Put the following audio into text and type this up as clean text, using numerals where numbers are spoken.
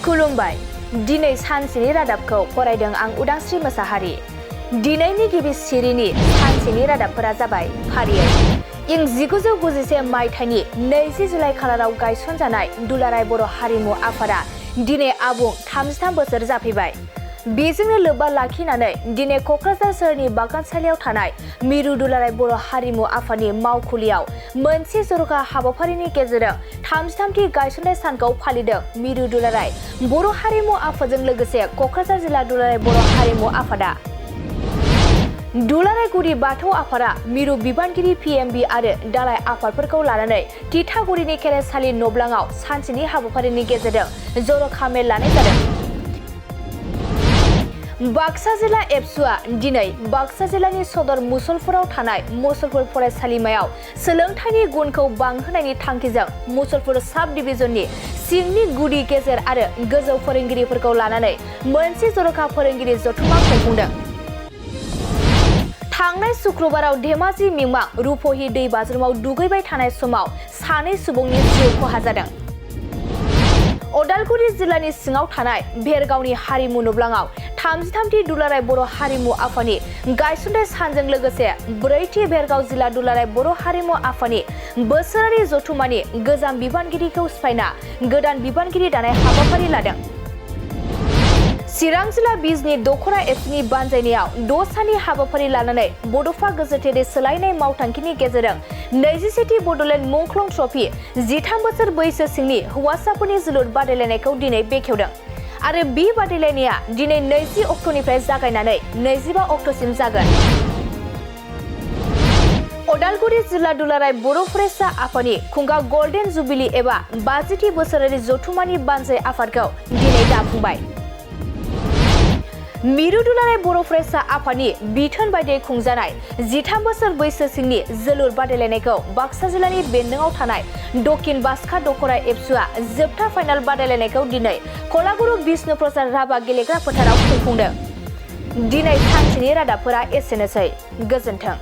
खुलुमबाय। दिनै सानसेनि रादाबखौ फरायदों आं उदांस्रि मोसाहारि। दिनैनि गिबि सिरिनि सानसेनि रादाबफोरा जाबाय फारियै इं 1991 मायथाइनि 20 जुलाइ खालाराव गायसनजानाय दुलाराय बर' हारिमु आफादा दिनै आबुं 33 बोसोर जाफैबाय। बेजोंनो लोब्बा लाखिनानै दिनै क'क्राझार सोहोरनि बागानसालियाव थानाय मिरु दुलाराय बर' हारिमु आफादनि मावखुलियाव मोनसे जर'खा हाबाफारिनि गेजेरजों 33थि गायसननाय सानखौ फालिदों मिरु दुलाराय बर' हारिमु आफादजों लोगोसे क'क्राझार जिल्ला दुलाराय बर' हारिमु आफादा। दुलाराय गुदि बाथौ आफादा मिरु बिबानगिरि PMB आरो दालाय आफादफोरखौ लानानै तितागुरिनि खेराइसालि नब्लाङाव सानसेनि हाबाफारिनि गेजेरजों जर'खा मेल लानाय जादों। बाक्सा जिल्ला एबसुआ दिनै बाक्सा जिल्लानि सदर मुसलपुराव थानाय मुसलपुर फरायसालिमायाव सोलोंथाइनि गुनखौ बांहोनायनि थांखिजों मुसलपुर साब डिभिजननि सिंनि गुदि गेजेर आरो गोजौ फोरोंगिरिफोरखौ लानानै मोनसे जर'खा फोरोंगिरि जथुम्मा खुंफुंदों। थांनाय शुक्रबाराव धेमाजि मिमां रुपहि दैबाज्रुमाव दुगैबाय थानाय समाव सानै सुबुंनि जिउ खहा जादों। उदालगुरि जिल्लानि सिङाव थानाय भेरगावनि हारिमु नब्लाङाव 33थि दुलाराय बर' हारिमु आफादनि गायसननाय सानजों लोगोसे 4थि भेरगाव जिल्ला दुलाराय बर' हारिमु आफादनि बोसोरारि जथुम्मानि गोजाम बिबानगिरिखौ सिफायना गोदान बिबानगिरि दानाय हाबाफारि लादों। चिरां जिल्ला बिजनि दख'रा एबसुनि बानजायनायाव 6 साननि हाबाफारि लानानै बड'फा गोजोनथायारि सोलायनाय मावथांखिनि गेजेरजों 21थि बड'लेण्ड मुंख्लं ट्रफि 13 बोसोर बैसो सिंनि हौवासाफोरनि जोलुर बादायलायनायखौ दिनै बेखेवदों आरो बे बादायलायनाया दिनै 20 अक्ट'निफ्राय जागायनानै 25 अक्ट'सिम जागोन। उदालगुरि जिल्ला दुलाराय बर' फरायसा आफादनि खुंगा गल्डेन जुबिलि एबा 50थि बोसोरारि जथुम्मानि बानजाय आफादखौ दिनै दाफुंबाय। मिरु दुलाराय बर' फरायसा आफादनि बिथोन बायदियै खुंजानाय 13 बोसोर बैसो सिंनि जोलुर बादायलायनायखौ बाक्सा जिल्लानि बेन्दोंआव थानाय दक्षिण बास्का दख'रा एबसुआ जोबथा फाइनाल बादायलायनायखौ दिनै कलागुरु बिष्णु प्रसाद राभा गेलेग्रा फोथाराव खुंफुंदों। दिनै सानसेनि रादाबफोरा एसेनोसै। गोजोन्थों।